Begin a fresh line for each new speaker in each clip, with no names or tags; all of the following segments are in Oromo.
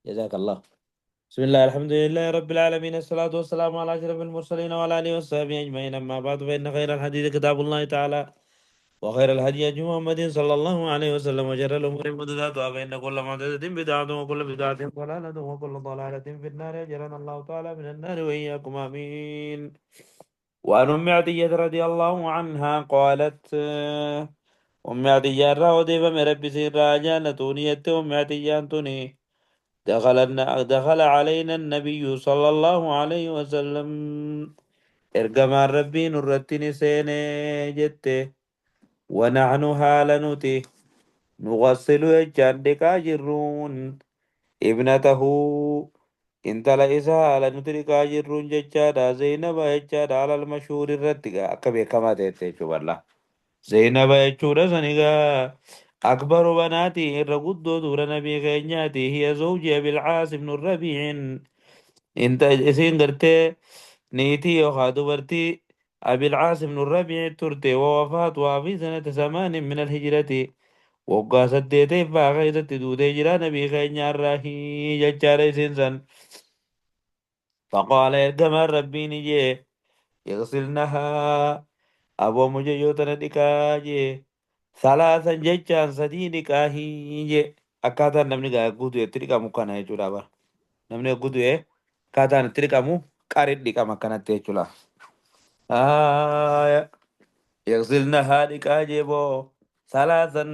جزاك الله. بسم الله، الحمد لله رب العالمين، الصلاة والسلام على أشرف المرسلين وعلى آله وصحبه أجمعين. أما بعد، فإن خير الحديث كتاب الله تعالى، وخير الهدي هدي محمد صلى الله عليه وسلم، وشر الأمور محدثاتها، فإن كل محدثة بدعة، وكل بدعة ضلالة، وكل ضلالة في النار. أجرنا الله تعالى من النار وإياكم، آمين. وعن أم عطية رضي الله عنها قالت، أم عطية راودي فمربي سير جالتوني أم عطية توني دخل علينا النبي صلى الله عليه وسلم، ergamaan rabbii nurratti ni seene jette. ونحن haala nuti نغسل jechaan dhiqaa jirruun ابنته intala isaa haala nuti dhiqaa jirruun jechaadha, Zeynaba jechaadha. على المشهور irratti gaa akka beekamaa ta'etti jechuu Zeynaba jechuudha. Sanigaa أكبر بناته irra guddoo dubra nabii keenyaati. هي زوج أبي العاص بن الربيع, inta isiin gartee niitii yookaan dubartii Abil Caas ibn Rabiic turte. ووفاتها في سنة 8 من الهجرة, waggaa saddeeteeffaa keessatti duutee jira nabii keenyaarraa jechaadha isiin san. فقال, ergamaan rabbiin jee, اغسلنها, aboo mucayyoo tana dhiqaa jee, ثلاثا jechaan sadii dhiqaahii jee. Akkaataan namni gaa guutuu itti dhiqamu kana jechuudha bara. Namni guutuu akkaataan itti dhiqamu qari dhiqama akkanatti jechuudha. اغسلنها dhiqaa jee boo, ثلاثا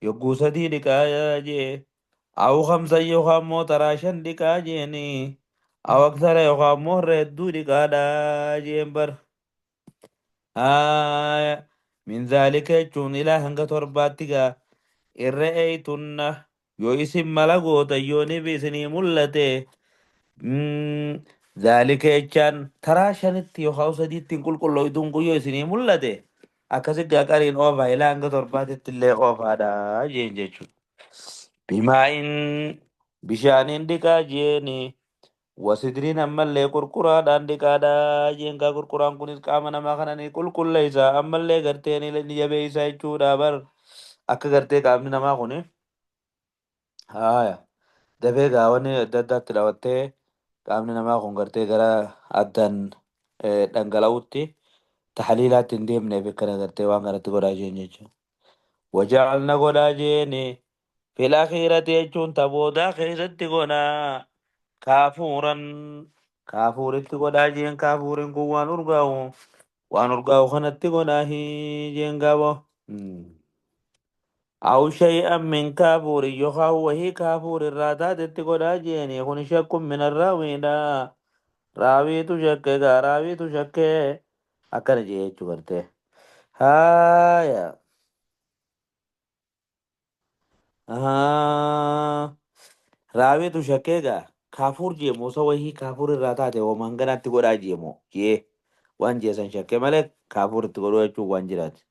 yogguu sadii dhiqaa jee, أو خمسا yookaan immoo taraa shan dhiqaa jeeni, أو أكثر yookaan immoo irra hedduu dhiqaadha jeen bar. من ذلك jechuun ilaa hanga torbaatti gaa. إن رأيتن, yoo isin mala gootan, yoo ni isinii mul'ate, ذلك jechaan taraa shanitti yookaan sadiitti hin qulqullooytuun kun yoo isinii mul'ate, akkasi gaa qariin oofaa ilaa hanga torbaatitti illee oofaadha jeen jechuudha. بماء bishaaniin dhiqaa jeeni, وسدر ammallee qurquraadhaan dhiqaadha jeen gaa. Qurquraan kunis qaama namaa kana ni qulqulleessa, ammallee gartee ni jabeessa jechuudha bar. Akka gartee qaamni namaa kuni haaya dafee gaawwanni adda addaatti dhawattee qaamni namaa kun gartee gara addaan dhangala'utti taxaliilaatti hin deemneef akkana gartee waan kanatti godhaa jeen jechuudha. وجعلن godhaa jeeni, في الأخيرة jechuun taboodaa keessatti godhaa, كافورا kaafuuritti godhaa jeen. Kaafuuriin kun waan urgaa'u, waan urgaa'u kanatti godhaa jeen gaabo. أو شيئا من كافور yookaan wahii kaafuur irraa taatetti godhaa jeeni. Kun شك من الراوي dha, raawiitu shakke gaa, raawiitu shakke akkana jee jechuu gartee. Haaya. Raawiitu shakkee gaa, kaafuur jeemu osoo wahii kaafuur irraa taate hoomaan ganaatti godhaa jeemu jee waan jeesan shakkee malee kaafuur itti godhuu jechuun waan jiraati.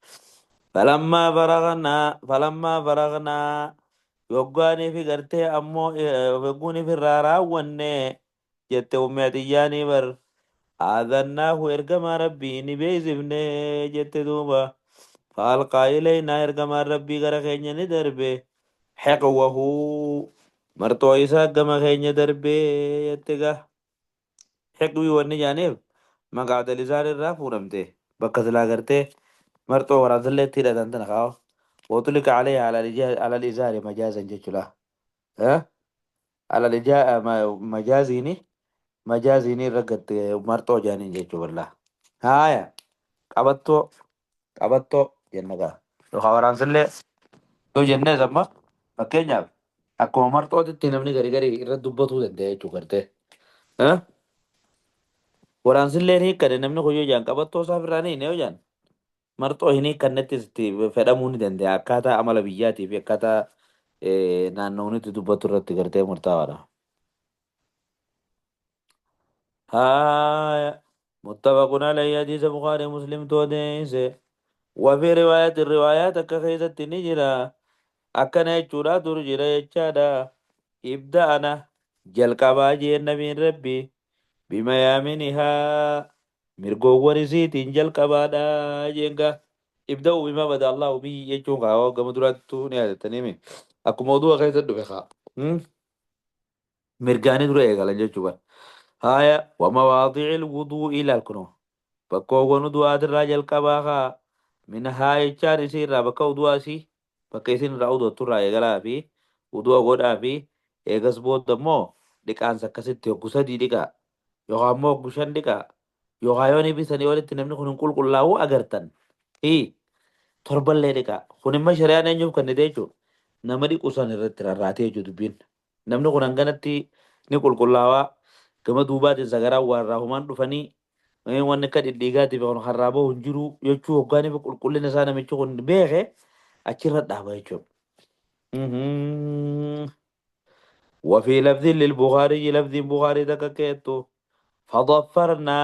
فلما فرغنا, فلما فرغنا yoggaanii fi gartee ammoo yogguunii fi irraa raawwanne jette ummi atiyyaanii bar, آذناه ergamaa rabbii ni beeksifne jette duuba. فألقى إلينا ergamaan rabbii gara keenya ni darbe, حقوه marxoo isaa gama keenya darbe jette gaa. Heqwii wanni jaaniif maqaa isaan irraa fuudhamte, bakka silaa gartee marxoo waraansallee itti hidhatan tana kaawa. وأطلق عليه على الإزار مجازا jechuudha. على الإجاء majaazini majaazini irra gatte marxoo jaaniin jechuu wallah. Haaya, qabattoo, qabattoo jenna gaa. Yookaan waraansallee yoo jennees amma fakkeenyaaf akkuma marxootitti namni gari gari irra dubbatuu danda'a jechuu gartee. Waraansillee hiikkate namni kun yoo jaan qabattoo isaa irraa ni yoo jaan marxoo hin hiikkannettis itti fedhamuu ni danda'a, akkaataa amala biyyaatii fi akkaataa naannoon itti dubbatu irratti gartee murtaawaadha. Haaya, متفق عليه, hadiisa Bukaarii Muslimtu odeesse. وفي رواية, الروايات akka keessatti ni jira, akkana jechuudha dur jira jechaadha. ابدأن jalqabaa jeen nabiin rabbi, بميامنها mirgoowwan isiitiin jalqabaadha jeenga. ابدأوا بما بدأ الله به jechuun kaa gama duraattuu ni yaadattanii akkuma oduu keessa dhufe kaa. Mirgaanii dura eegalan jechuudha. Haaya wamawaadiicil wuduu'i ilaal kunoo. Bakkoowwan udu'aatirraa jalqabaa kaa minhaa jechaan isii irraa bakka udu'aa isii bakka isin irraa udu'attu irraa eegalaa fi udu'a godhaa fi eegas booda immoo dhiqaansa akkasitti hoggu sadii dhiqaa yookaan immoo hoggu shan dhiqaa yookaan yoo ni bisanii olitti namni kun hin qulqullaa'uu agartan hi torballee dhiqaa. Kun immoo shari'aan eenyuuf kennite jechuudha. Nama dhiqu san irratti rarraatee jechuudha dubbiin. Namni kun hanganatti ni qulqullaawaa gama duubaatiin sagaraan waarraa humaan dhufanii wanni akka dhidhiigaatii fi kan harraa bahu hin jiru jechuu hoggaanii fi qulqullina isaa namichi kun beeke achirra dhaaba jechuudha. وفي لفظ للبخاري لفظ بخاري تككيتو فضفرنا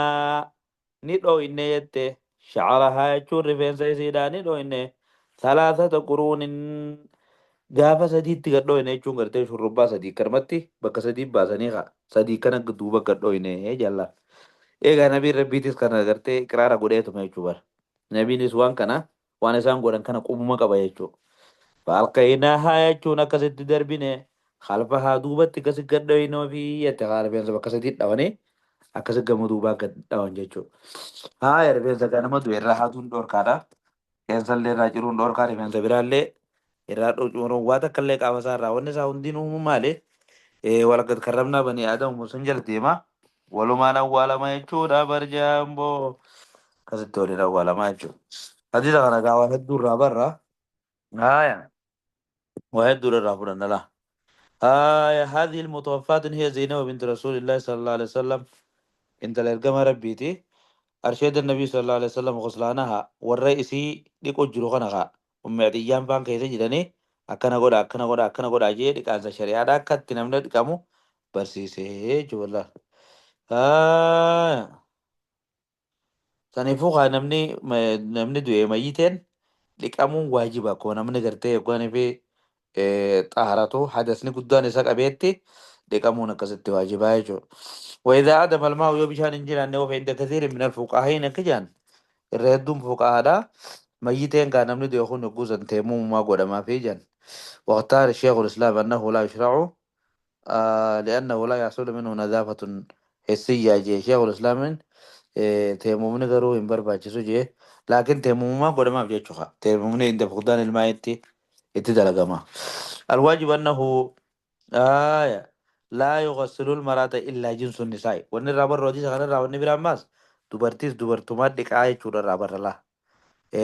ni dhooyne jette shacarahaa jechuun rifeensa isiidhaa ni dhooyne thalathata quruunin gaafa sadiitti gad dhooyne jechuun gartee shurrubbaa sadii karmatti bakka sadii baasanii haa sadii kana duuba gad dhooyne jalla. Egaa nabiin rabbiitis kana gartee iqraara godheetuma jechuu bara. Nabiinis waan kana waan isaan godhan kana qubuma qaba jechuu. Faalqaynaahaa jechuun akkasitti darbine khalfahaa duubatti akkasi gad dhooynoo fi jette haa rifeensa bakka sadii dhawanii akkasi gama duubaa gad dhawan jechuudha. Haaya rifeensa ganama du'e irraa haatuun dhorkaadha. Qeensallee irraa ciruun dhorkaa rifeensa biraallee irraa curuun waa takka illee qaama isaa irraa wanni isaa hundinuu maali? Walaqad karramnaa banii aadamu sun jala deema. Walumaan awwaalama jechuudha barjaamboo. Akkasitti waliin awwaalamaa jechuudha. Hadiisa kana gaa waa hedduu irraa barra. Haaya waa hedduu irraa fudhanna laa. Haaya هذه المتوفاة هي زينب بنت رسول الله صلى الله عليه وسلم انت الارقام ربيتي أرشد النبي صلى الله عليه وسلم غسلانها والرئيسي dhiqu jiru kana kaa ummi Adiyyaan faan keessa jiranii akkana godha akkana godha akkana godha jee dhiqaansa shari'aadha akka itti namni dhiqamu barsiisee jechuudha. Saniifuu kaa namni namni du'e mayyiteen dhiqamuun waajiba akkuma namni gartee yookaan fi xaharatu hadasni guddaan isa qabeetti dhiqamuun akkasitti waajibaa jechuudha. وإذا عدم الماء yoo bishaan hin jiraanne وفي عند كثير من الفقهاء akka jedhan irra hedduun fuqahaadha. Mayyiteen kaa namni du'e kun yogguu san teemumaa godhamaa fi jedhan. واختار الشيخ الإسلام أنه لا يشرع لأنه لا يحصل منه نظافة حسية جي شيخ الإسلام teemumni garuu hin barbaachisu jee laakiin teemummaa godhamaaf jechuudha. Teemumni inda fuqdaan ilmaa itti itti dalagama. الواجب أنه آية لا يغسل المرأة إلا جنس النساء wanni irraa barru hadiisa kanarraa wanni biraa ammaas dubartiis dubartumaa dhiqaa jechuudha irraa barra laa.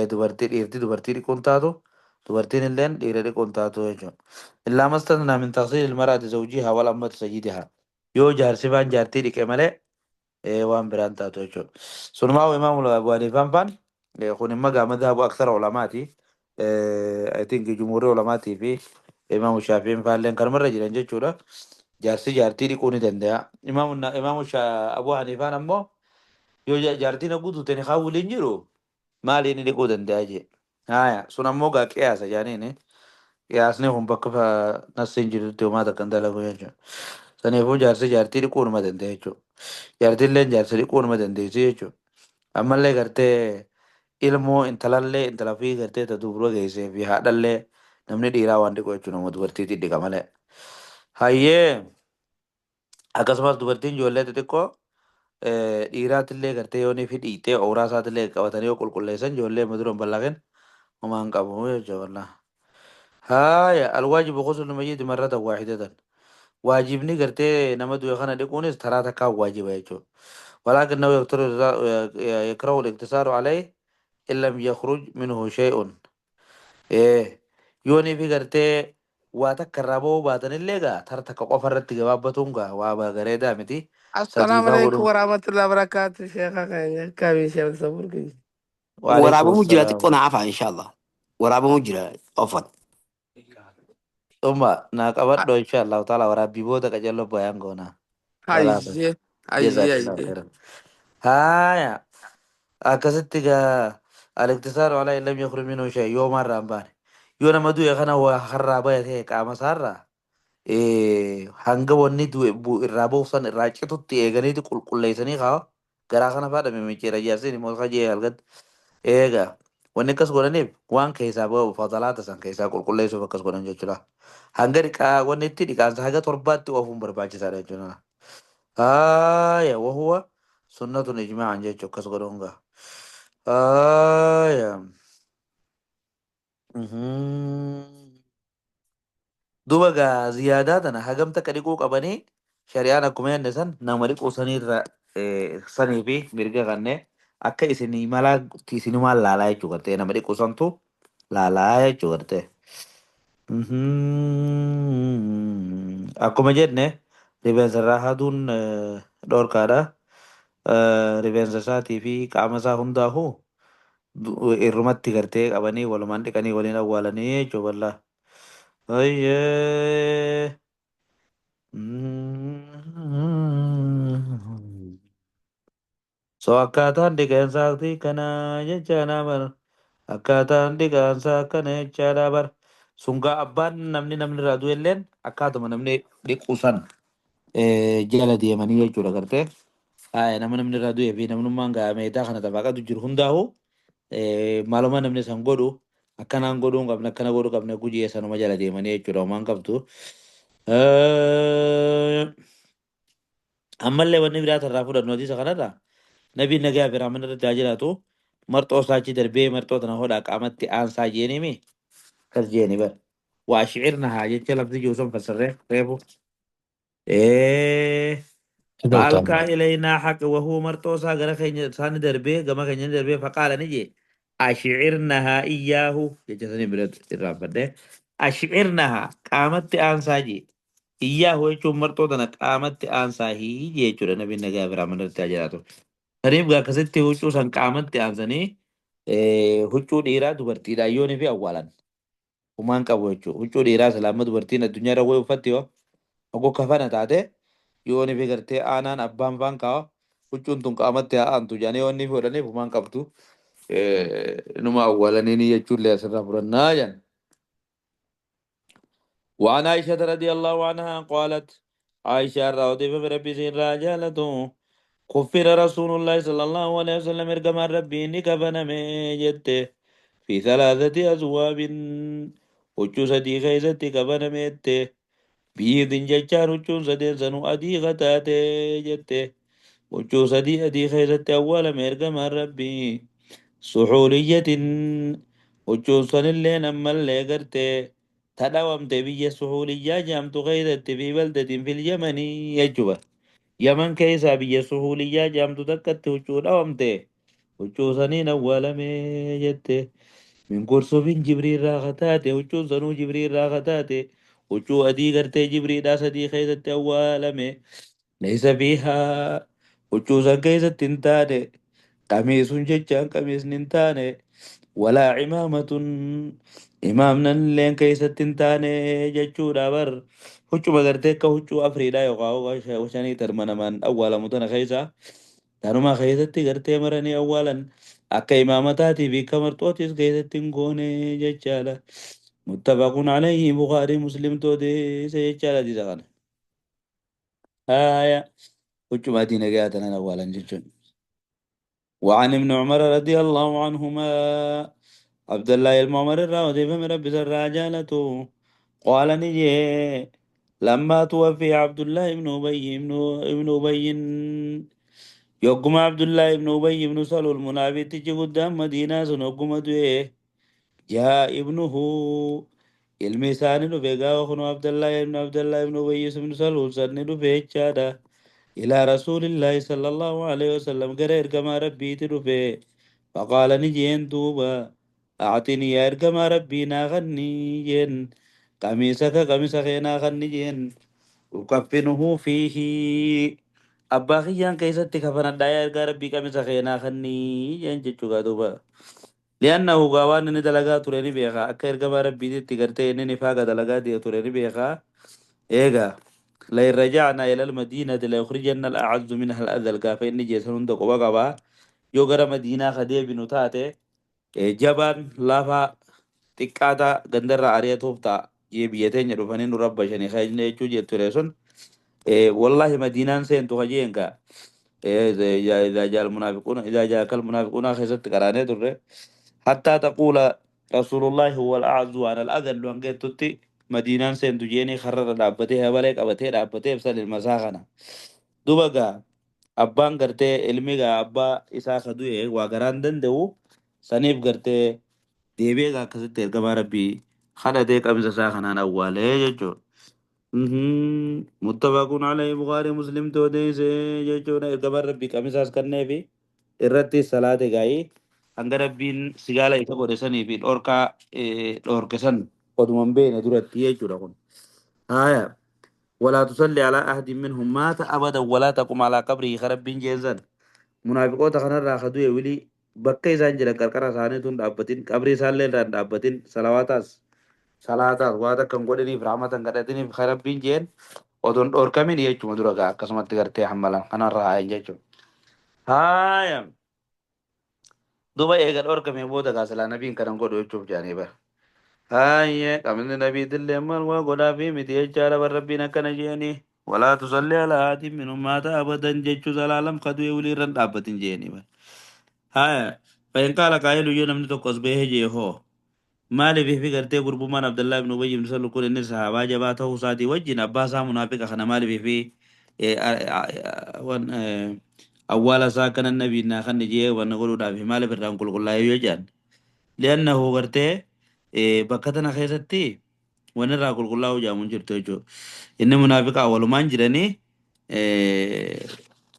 Dubartii dhiirti dubartii dhiquun taatu dubartiin illeen dhiira dhiquun taatu jechuudha. إلا ما استثنى من تغسيل المرأة زوجها والأمة سيدها yoo jaarsi faan jaartii dhiqe malee waan biraan taatu jechuudha. Sunumaa imaamu Abu Haniifaan faan kun immoo gaa madhabu aksara ulamaati. I think jumhuurri ulamaatii fi imaamu Shaafi'iin faalleen kanumarra jiran jechuudha. Jaarsi jaartii dhiquu ni danda'a. Imaamu Abu Haniifaan ammoo yoo jaartiin haguutu tani haa waliin jiru maali inni dhiquu danda'a jee. Haaya sun ammoo gaa qiyaasa jaaniini. Qiyaasni kun bakka nassiin jirutti homaa takka hin dalagu jechuudha. Saniifuu jaarsi jaartii dhiquu numa danda'a jechuudha. Jaartiilleen jaarsa dhiquu numa dandeessi jechuudha. Ammallee gartee ilmoo intalallee intala fi gartee ta dubra geessee fi haadhallee namni dhiiraa waan dhiqu jechuudha nama dubartiitti dhiqa malee. Hayyee akkasumas dubartiin ijoollee xixiqqoo dhiiraatillee gartee yoo ni fi dhiitee ooraa isaatillee qabatanii yoo qulqulleessan ijoollee madura hin ballaqin homaa hin qabu jechuudha. Haaya الواجب غسل الميت مرة واحدة waajibni gartee nama du'e kana dhiquunis taraa takkaa waajiba jechuudha. ولكنه يكره الاقتصار عليه إن لم يخرج منه شيء. Yoonii fi gartee waa takka irraa bahuu baatanillee gaa tara takka qofa irratti gabaabbatuun gaa waa bareedaa miti.
السلام
Sadiifaa
عليكم
godhuun.
ورحمة الله وبركاته شيخ كامل شيخ صبور.
وعليكم
Waraabamuu jira
السلام.
Xiqqoo na hafa inshallah. Waraabamuu jira ofan.
Dhuma naa qabadhu insha Allahu taala waraabbii booda qajeello bayaan goona. Waraaba.
هاي هاي.
جزاك الله
هاي.
خيرا. Haaya akkasitti gaa الاقتصار على إن لم يخرج منه شيء yoo maarraa hin baane. Yoo nama du'e kana waa harraa baya ta'e qaama isaarraa hanga wanni du'e irraa bahu san irraa citutti eeganiiti qulqulleessanii kaa garaa kana faa dhame micciira jaarsin immoo kajee halkan eega Wanni akkas godhaniif waan keessaa bahu fadalaata san keessaa qulqulleessuuf akkas godhan jechuudha. Hanga dhiqaa wanni itti dhiqaansa haga torbaatti oofuun barbaachisaadha jechuudha. Haaya wahuwa sunnatun ijmaa'an jechuudha akkas godhuun gaa. Haaya. Duuba gaa ziyaadaa tana hagam takka dhiquu qabanii shari'aan akkuma jenne san nama dhiquu saniirra sanii fi mirga kannee akka isinii malaa isinumaan laalaa jechuu gartee nama dhiquu santu laalaa jechuu gartee. Akkuma jenne rifeensa irraa haduun dhorkaadha. Rifeensa isaatii fi qaama isaa hundaa'u irrumatti gartee qabanii walumaan dhiqanii waliin awwaalanii jechuu bal'aa. Ayyee. So akkaataan dhiqeensaati kana jechaadha bar. Akkaataan dhiqeensaa kana jechaadha bar. Sungaa abbaan namni namni irraa du'e illeen akkaatuma namni dhiqu san jala deemanii jechuudha gartee. Haaya nama namni irraa du'ee fi namnummaan gaa meedaa kana tabaaqatu jiru hundaa'u maaluma namni san godhu akkanaan godhuu hin qabne akkana godhuu qabne gujee sanuma jala deemanii jechuudha homaan qabdu. Ammallee wanni biraa irraa fudhannu hadiisa kanarraa nabiin nagaa fi rahmanni irratti haa jiraatu marxoo isaa achi darbee marxoo tana hodhaa qaamatti aansaa jeenimi akkas jeeni bar. Waa shicirnahaa jecha lafti jiru sun fassarree reefu. فألقى إلينا حق وهو مرتوسا غير خين سان دربي غما خين دربي فقال نجي أشعرناها إياه جتني برد الرافد أشعرناها قامت أنساجي إياه يچو مرتو دنا قامت أنساهي يچو نبي نجا برامن تاجراتو سنيف غا كستي huccuu san qaamatti aansanii huccuu dhiiraa dubartiidhaa yoonii fi awwaalan humaan qabu jechuudha. Huccuu dhiiraa salaama dubartiin addunyaa irra wayi uffatti yoo oguu kafana taate yoonii fi gartee aanaan abbaan faan kaa'a huccuun tun qaamatti haa aantu jedhanii yoonni fi godhaniif humaan qabdu numa awwaalanii jechuullee asirraa fudhannaa jedhan. وعن عائشة رضي الله عنها قالت عائشة رضي بربي سين راجالته كفر رسول الله صلى الله عليه وسلم إرقم ربي نكفن ميجت في ثلاثة أزواب huccuu sadii keessatti kafanamette biidin jechaan huccuun sadeen sanuu adii kataate jette huccuu sadii adii keessatti awwaalame ergamaan rabbii suxuuliyyatin huccuun sanilleen ammallee gartee tadhawamte biyya suxuuliyyaa jaamtu keessatti fi baldatin fil yamanii jechuudha. Yaman keessaa biyya suxuuliyyaa jaamtu takkatti huccuu dhawamte huccuu saniin awwaalame jette. من kursufin jibriirraa kataate huccuun sanuu jibriirraa kataate huccuu adii gartee jibriidhaa sadii keessatti awwaalame laysa fiihaa huccuu san keessatti hin taane qamiisun jechaan qamiisni hin taane walaa cimaamatun imaamnan illeen keessatti hin taane jechuudha bar huccuma gartee akka huccuu afriidhaa yookaan shanii tarma namaan awwaalamu tana keessa tanuma keessatti gartee maranii awwaalan akka imaamataatii fi akka marxootis keessatti hin goone jechaadha. Muttafaqun alayhi Bukhaarii Muslimtu odeesse jechaadha hadiisa kana. Haaya huccuma adii nagaa tanan awwaalan jechuun. وعن ابن عمر رضي الله عنهما عبد الله بن عمر الراودي فمن رب الرجالته قال نجي لما توفي عبد الله بن أبي بن أبي يقوم عبد الله بن أبي بن سلول منافق تجي قدام مدينة سنقوم دوه جاء ابنه ilmi isaanii dhufe gaafa kunu Abdallah ibn Abdallah ibn Ubay ibn Salul sanni dhufe jechaadha. إلى رسول الله صلى الله عليه وسلم gara ergamaa rabbiiti dhufe فقال ni jeen duuba أعطني يا ergamaa rabbii naa kenni jeen قميصك qamisa kee naa kenni jeen أكفنه فيه abbaa kiyyaan keessatti kafanadhaa yaa ergaa rabbii qamisa kee naa kenni jeen jechuudha duuba. لأنه waan inni dalagaa ture ni beeka akka ergamaa rabbiititti gartee inni nifaaqa dalagaa ture ni beeka eega لئن رجعنا إلى المدينة ليخرجن الأعز منها الأذل gaafa inni jeesan hunda quba qabaa yoo gara madiinaa ka deebinu taate jabaan lafa xiqqaata gandarra ari'atuuf ta'a jee biyya teenya dhufanii nu rabbashanii kaajne jechuu jettu ture sun wallahi madiinaan seentu kajeen kaa إذا جاء المنافقون إذا جاءك المنافقون keessatti qaraanee turre Hattaa taquula rasuulullaahi huwa al-a'zu wa ana al-adhallu hanga jettutti Madiinaan seentu jeenii karrarra dhaabbatee habalee qabatee dhaabbatee ibsan ilma isaa kana. Duba gaa abbaan gartee ilmi gaa abbaa isaa ka du'e waa garaan danda'u saniif gartee deebi'ee gaa akkasitti ergamaa rabbii kadhatee qabisa isaa kanaan awwaalee jechuudha. Muttafaqun alayhi Bukhari Muslim toodeesse jechuudha. Ergamaan rabbii qamisaas kanneefi irratti salaate gaa'ii hanga rabbiin sigaala isa godhe sanii fi dhorkaa dhorke san oduma hin beekne duratti jechuudha kun. Haaya. Walaa tusalli alaa ahadin minhum maata abadan walaa taqum alaa qabrihi ka rabbiin jeen san. Munaafiqoota kanarraa ka du'e wilii bakka isaan jiran qarqara isaaniitu hin dhaabbatin qabrii isaallee irraa hin dhaabbatin salawaataas salaataas waa takka hin godhiniif rahmata hin kadhatiniif ka rabbiin jeen odoon dhorkamin jechuma dura gaa akkasumatti gartee hammalan kanarra haayan jechuudha. Haaya. Duba eega dhorkamee booda gaa silaa nabiin kanan godhu jechuuf jaanii bara. Haayye qabni nabiitillee maal waa godhaafii miti jechaadha bar rabbiin akkana jeeni. Walaa tusalli alaa ahadin minhum maata abadan jechuu zalaalam ka du'e wilii irra hin dhaabbatin jeeni bar. Haaya fa'in qaala qaa'ilu yoo namni tokko as bahee jee hoo maaliif fi gartee gurbummaan Abdallaa ibn Ubayy ibn Salul kun inni sahaabaa jabaa ta'uu isaatii wajjin abbaa isaa munaafiqa kana maaliif fi awwaala isaa akkana nabiin naa kanni jee wanna godhuudhaaf maaliif irraan qulqullaa'ee yoo jedhan li'annahu gartee bakka tana keessatti wanni irraa qulqullaa'uu jedhamu hin jirtu jechuudha. Inni munaafiqa walumaan jiranii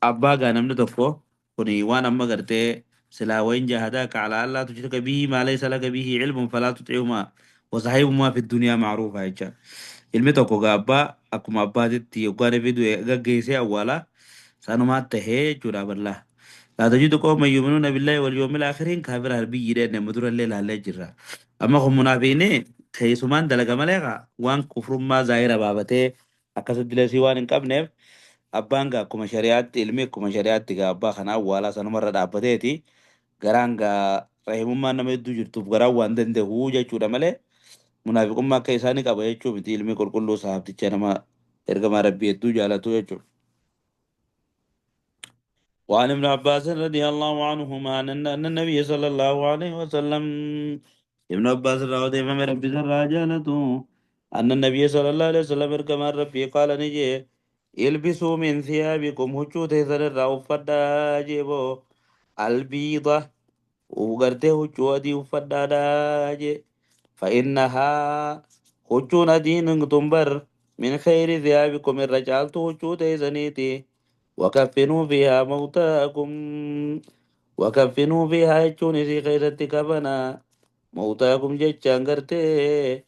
abbaa gaa namni tokko kuni waan amma gartee silaa wayin jahadaaka alaa allaa tushrika bihi maa laysa laka bihi ilmun falaa tut'ihumaa wa saahibumaa fi duniyaa ma'ruufa jecha. Ilmi tokko gaa abbaa akkuma abbaatitti yoggaan fi du'e gaggeessee awwaalaa sanumaa tahee jechuudha bal'aa. Laa tajidu qawman yu'minuuna billaahi wal yawmil aakhiriin kaafira biyyi dhenne amma durallee laallee jirra. Amma kun munaafiqni keessumaan dalaga malee kaa waan kufrummaa zaahira baafatee akkasitti dilesii waan hin qabneef abbaan gaa akkuma shari'aatti ilmi akkuma shari'aatti gaa abbaa kana awwaalaa sanumarra dhaabbateeti garaan gaa rahimummaan nama hedduu jirtuuf garaan waan danda'u jechuudha malee munaafiqummaa akka isaanii qaba jechuu miti ilmi qulqulluu sahaabticha nama ergamaa rabbii hedduu jaalatu jechuudha. وعن ابن عباس رضي الله عنهما أن النبي صلى الله عليه وسلم ابن عباس رضي الله عنه ربي رجالته أن النبي صلى الله عليه وسلم كما ربي قال نجي البسوا من ثيابكم هجو تيسر الرأو جيبو البيضة وغرته هجو دي وفدا فإنها هجو دين تنبر من خير ثيابكم الرجال هجو تيسنيتي وكفنوا فيها موتاكم وكفنوا فيها jechuun isii keessatti kafana موتاكم jechaan gartee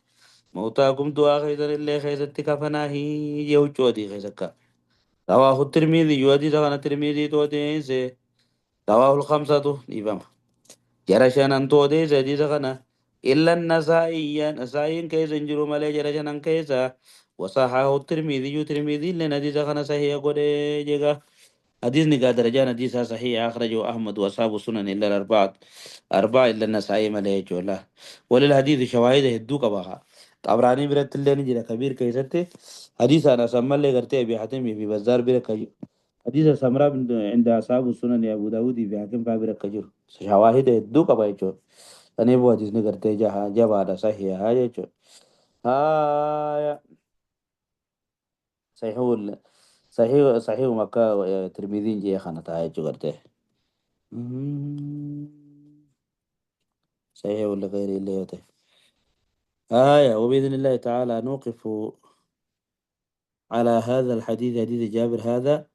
موتاكم du'aa keessan illee keessatti kafanaa hiyyee huccuu adii keessa akka رواه الترمذي حديث كان الترمذي توديس رواه الخمسة نيفهم جرى شنان توديس حديث كان إلا النسائي نسائي كيس انجرو مالي جرى شنان كيسا وصححه الترمذي ترمذي لنا حديث كان صحيح قد جيغا حديث نقا درجان حديث صحيح أخرجه أحمد وأصحاب السنن إلا الأربعة أربعة إلا النسائي مالي جولا وللحديث شواهد هدوك بها طبراني برت اللي نجي كبير كيستي حديث أنا سمى لي قرتي أبي حاتم في بزار برك حديث سمراء عند أصحاب السنن أبو داود في حاكم فابرك كجر شواهد هدوك بها جو تنيبو حديث نقرتي جها جبا صحيح هاي جو هاي صحيح صحيح صحيح مكة ترمذي جي خانة هاي جو قرتي صحيح ولا غير اللي يته آية. وبإذن الله تعالى نوقف على هذا الحديث حديث جابر هذا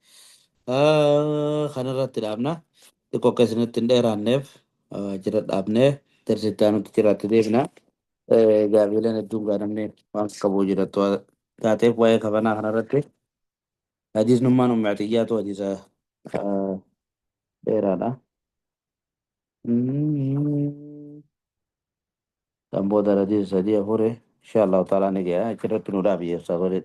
خلينا نرتب أبنا تكو كسنة تندير النف جرت أبنه ترسيتانو تجرات ديفنا جابلين الدوم قادمني وان كبو جرت تاتيف ويا كفنا خلينا نرتب حديث نمان ومعتيات وحديث ديرانا Kan booda hadiisa sadii afur insha Allahu ta'ala ni ga'a achirratti nu dhaabi jecha godhe.